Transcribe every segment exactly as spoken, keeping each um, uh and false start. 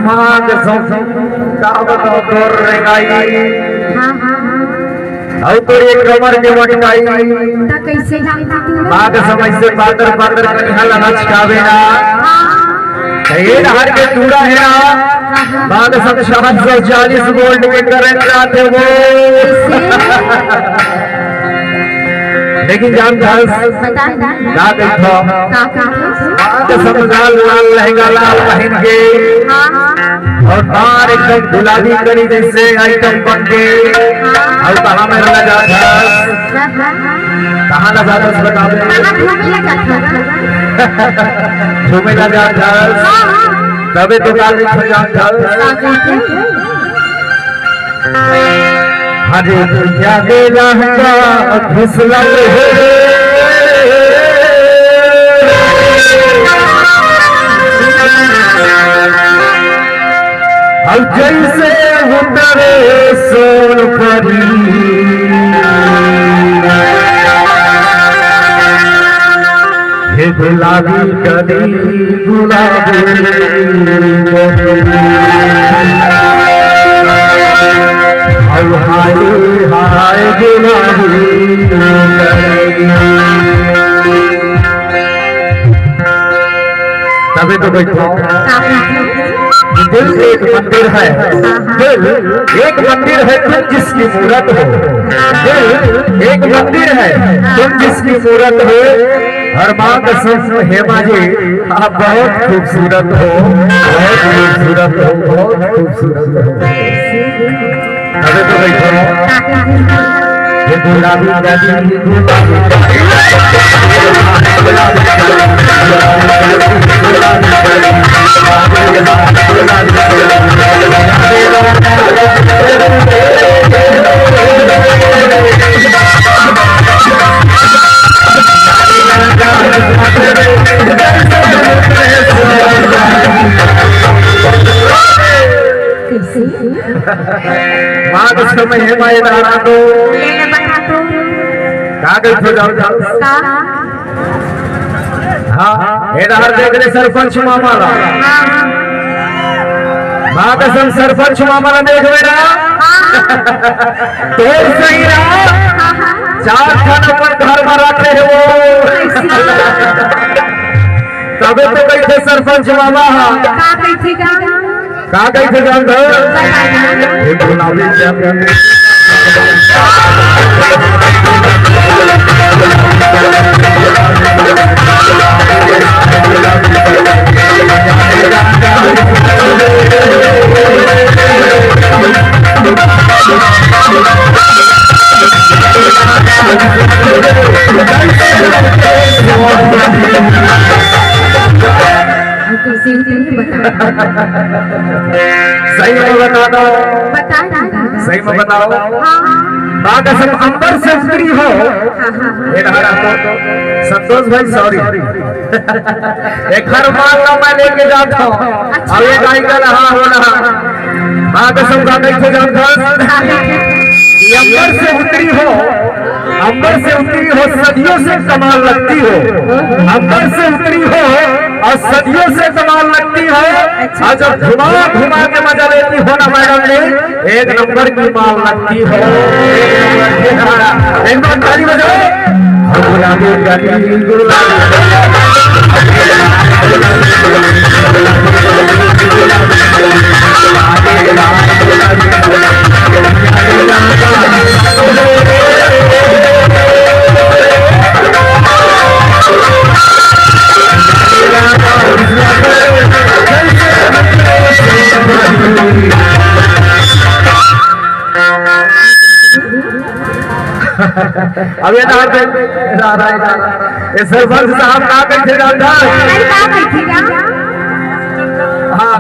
माँ कसम, का बताओ तोर रेंगाई। हाँ, हाँ, हाँ। अउ तोर एक कमर के मोटकाई। त कइसे जानता तू? माँ कसम अइसे पातर पातर कनिहा ला लचकावे ना। हाँ। त ए डहर के टूरा हे ना। हाँ, हाँ। माँ कसम सात सौ चालीस वोल्ट के करंट जाथे वो। कइसे? लेकिन जानथस, बता, बता। का कहिथो? का, का? आज समझा लाल लहंगा लाल पहन के, हाँ। अउ बार एकदम गुलाबी कली जइसे आइटम बन के, हाँ। अउ कहाँ में ला जाथस? हाँ, हाँ। कहाँ ला जाथस बता दे? कहाँ घूमे ला जाथस? घूमे ला जाथस? हाँ, हाँ। तभे तो काली खजान जाथस। का कहथे? अरे भैया के लहंगा फिसलल हे। अब जइसे उतरे सोन परी। हे गुलाबी कली, गुलाबी कली। हाय, हाय, हाय, गुलाबी कली। तभे तो कहिथो। दिल एक मंदिर है। हाँ, हाँ। दिल एक मंदिर है, तुम जिसकी मूरत हो। दिल एक मंदिर है, तुम जिसकी मूरत हो। अउ माँ कसम, हेमा जी, आप बहुत खूबसूरत हो, बहुत खूबसूरत हो, बहुत खूबसूरत हो। अबे तो बैठो। ये गुलाबी गाड़ी, ये गुलाबी गाड़ी। कइसे? माँ कसम, हेमा, ये दाना तो। ले ले, बता तो। का कहिथो, जाओ, जाओ। का? हाँ, ये डहर देख ले सरपंच मामा ला। हाँ, हाँ। माँ कसम, सरपंच मामा ला देख बेटा। हाँ। तोर सही रहा। हाँ, हाँ। चार ठन अपन घर में रखे हे वो। कइसे? तभे तो कहिथे सरपंच मामा। का कहिथे का? का कहिथे जानथो? बता ना। ये गुलाबी क्या? अब तुमसे ही नहीं बता। सही में बता दो। बता दो। सही में बताओ। हाँ। माँ कसम, अंबर से उतरी हो। हाँ, हाँ, हाँ। ये रहा तो संतोष भाई, सॉरी। एक हर माल ला मैं लेके जाथों। अच्छा। अब ये गाय का रहा हो रहा। माँ कसम का देखे जाथों। हाँ, हाँ, हाँ। ये अंबर से उतरी हो। अंबर से उतरी हो, सदियों से कमाल लगती हो। अंबर से उतरी हो और सदियों से कमाल लगती हो। अच्छा। और जब घुमा घुमा के मजा लेती हो ना मैडम जी, एक नंबर की माल लगती हो। एक बार ताली बजाओ। गुलाबी, गुलाबी, गुलाबी। अब ये ना, ये सरपंच साहब का कहिथे जानथो? अरे, का कहिथे का? हाँ,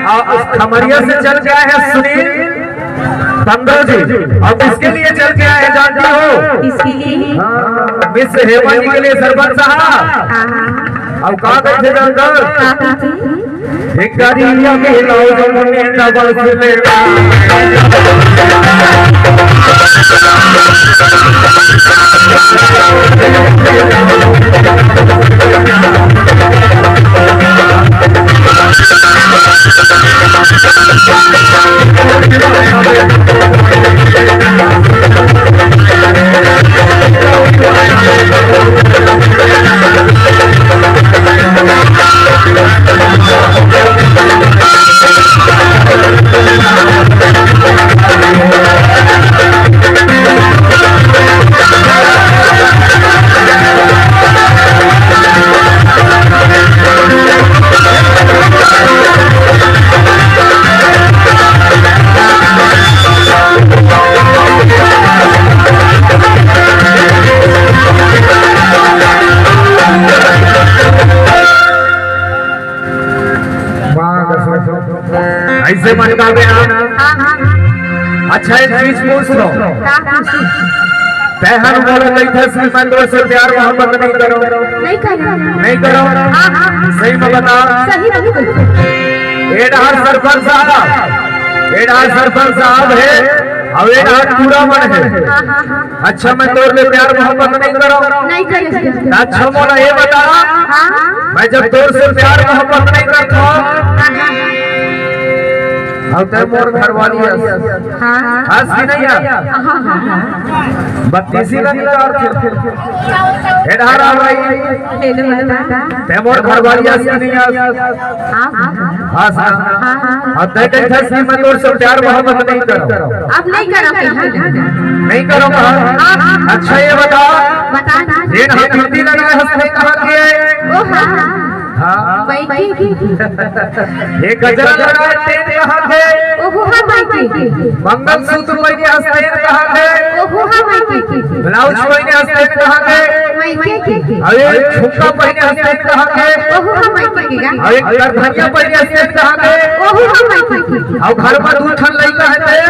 हाँ, उस खमरिया से चल के आए हैं सुनील पंडो जी। अब इसके लिए चल के आए हैं, जानती हो? इसके लिए? हाँ, मिस हेमा जी के लिए सरपंच साहब। हाँ, हाँ। अब का कहिथे जानथो? का कहिथे? एक गाड़ी लगे लाओ जो मुन्ने डबल से लेना। ऐसे मन का बे ना। हाँ, हाँ, हाँ। अच्छा, एक चीज पूछ लो। का पूछी? तैं हर मोला कहिथस कि मैं तोर से प्यार मोहब्बत नहीं करो। नहीं करो। नहीं करो। हाँ, हाँ। सही में बता। सही में बोल। ए डहर सरपंच साहब, ए डहर सरपंच साहब हे, अउ ए डहर टूरा मन हे। हाँ, हाँ, हाँ। अच्छा, मैं तोर ले प्यार मोहब्बत नहीं करो। नहीं करे। अच्छा, मोला ये बता, हाँ। मैं जब तोर से प्यार मोहब्बत नहीं करता, हाँ, हाँ। अब तैं मोर घरवाली हस। हाँ। हस कि नहीं हस? हाँ, हाँ, हाँ। बत्तीसी ला निकाल के। ए डहर आ भाई। ले लो बता। तैं मोर घरवाली हस कि नहीं हस? हाँ, हाँ। हाँ, हाँ। हाँ, हाँ। अब तैं कहिथस कि मैं तोर से प्यार मोहब्बत नहीं करव। अब नहीं करव कहा। नहीं करव कहा। हाँ, हाँ। अच्छा, ये बता। बता, बता। जेन हा बिंदी लगाए हस, तैं कहाँ के? ओ, हाँ, हाँ। हाँ। वही की। ये गजरा लगाए हस, तैं कहाँ के? ओहो, हाँ, मायके के। मंगलसूत्र पहिने हस, तैं कहाँ के? ओहो, हाँ, मायके के। ब्लाउज पहिने हस, तैं कहाँ के? मायके के। अरे, झुमका पहिने हस, तैं कहाँ के? ओहो, हाँ, मायके के। अरे, करधनिया पहिने हस, तैं कहाँ के? ओहो, हाँ, मायके के। अउ घर में दू ठन लइका हे, तैं?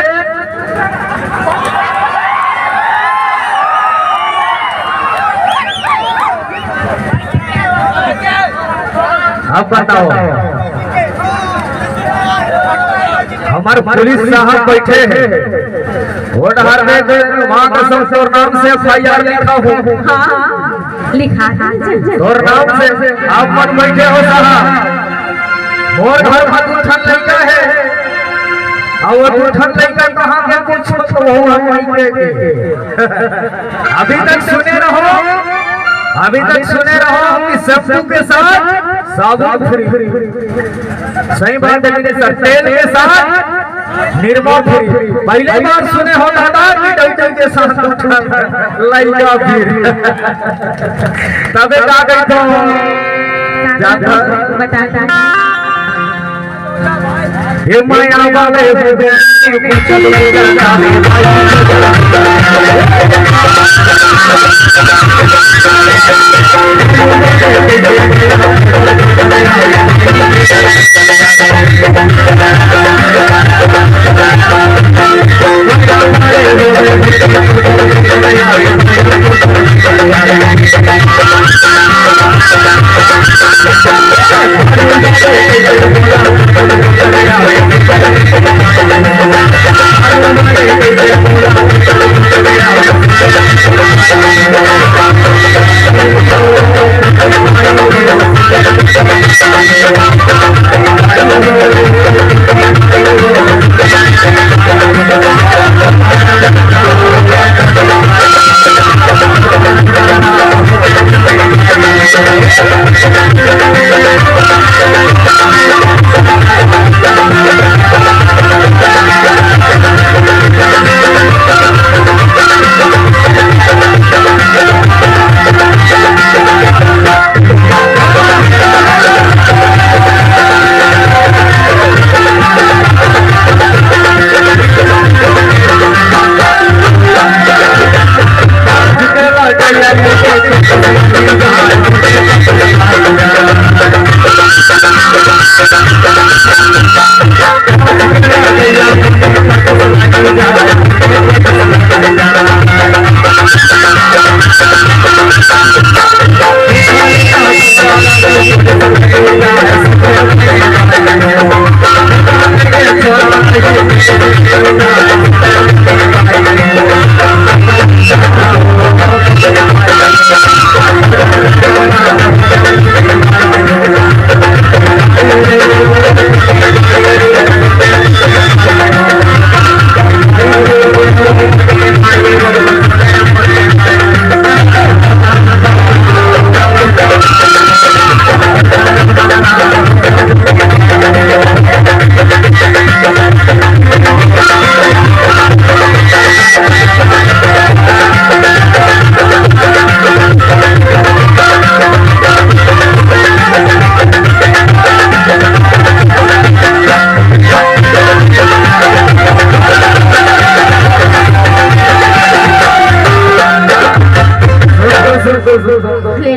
अब बताओ, हमर पुलिस साहब बैठे हे, वो डहर में तो माँ कसम तोर नाम से एफ आई आर लिखा हूँ। हाँ, लिखा है। तोर नाम से आप मन बैठे हो साहब, मोर घर में दू ठन लइका हे, अउ वो दू ठन लइका कहाँ के कुछ तो वो हम वहीं के। अभी तक सुने रहो, अभी तक सुने रहो कि शैम्पू के साथ साबुन फ्री। सही बात है, लेकिन सर, तेल के साथ निरमा फ्री। पहले बार सुने हो दादा कि डॉक्टर के साथ लइका फ्री। तबे का गई तो ज्यादा बताता। ये माया वाले ले लो,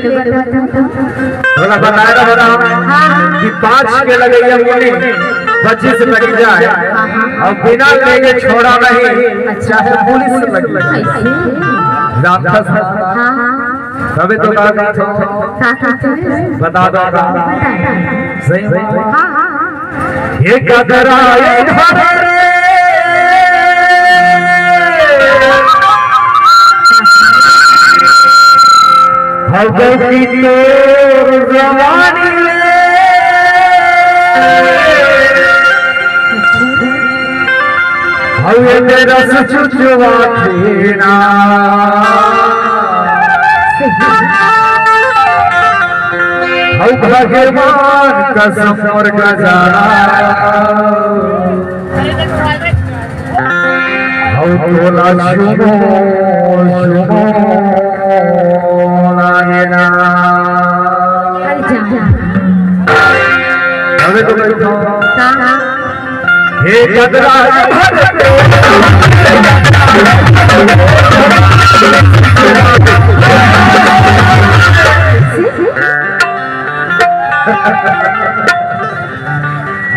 बता, बता, बता। थोड़ा बताए रहो ना। हाँ, हाँ। पाँच के लगइया मुनि पच्चीस लग जाए, अउ बिना लेगे छोड़ा नहीं, चाहे पुलिस लग जाए। जानता था? हाँ, हाँ, हाँ। तबे तो का, का, का, का, का, बता दो, बता दो। सही बात। हाँ, हाँ, हाँ। ये कदरा, ये घरे। हौ गौ की तोर जवानी रे। हौ ये तेरा सचुचवा खेना। हौ भगवान कसम और गजाना। हौ तोला छुमो, छुमो लागेना। अरे जा। अबे तो बैठो। हाँ, हाँ। हे गदरा।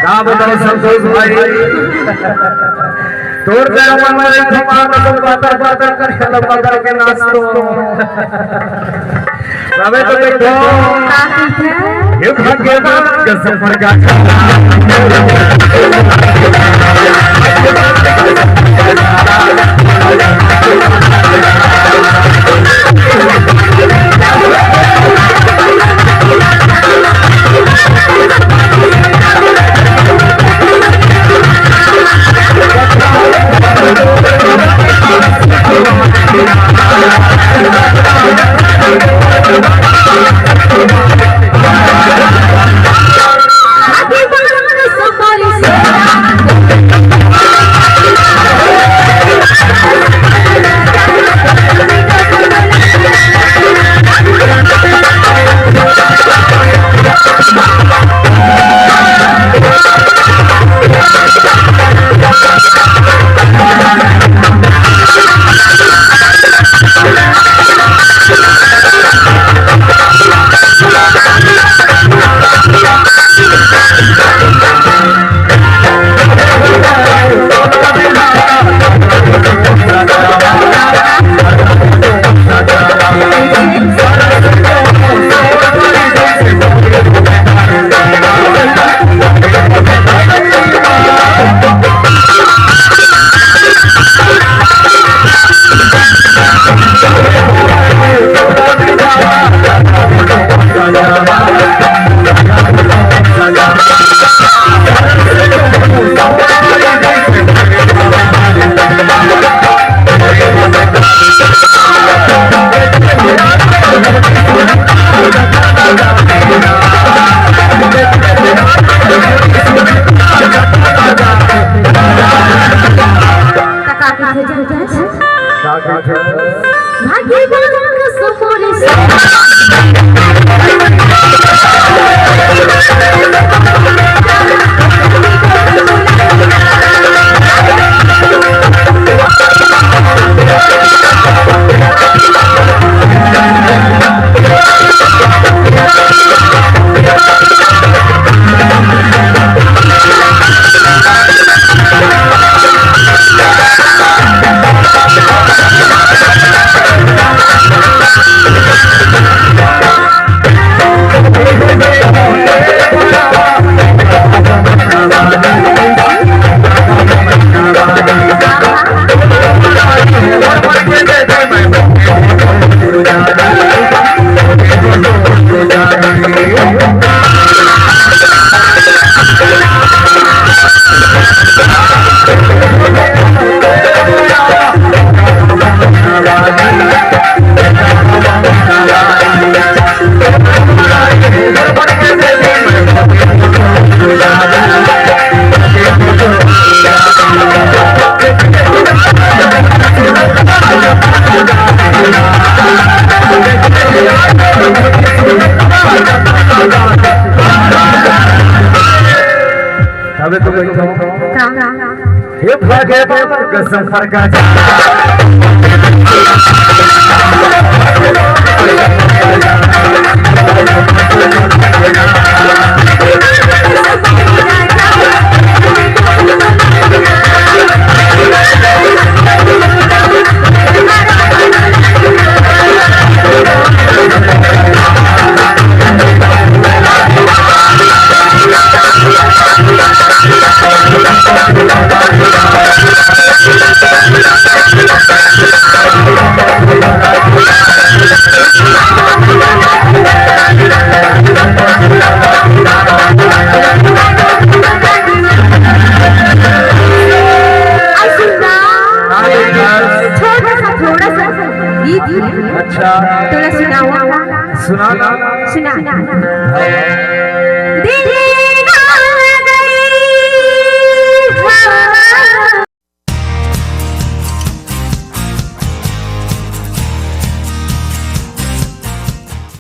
का बताओ संतोष भाई, तोर जरा मन में एक ठो मार तो बातर बातर कर, चलो पकड़ के नाच तो। अबे तो देखो, ये भगवान का सफर का अबे तो बैठो। का? ये भागे बाबा कसम फरका। छोटा सा, थोड़ा सा गीत है। अच्छा। थोड़ा सुनाओ। सुना ना। सुना।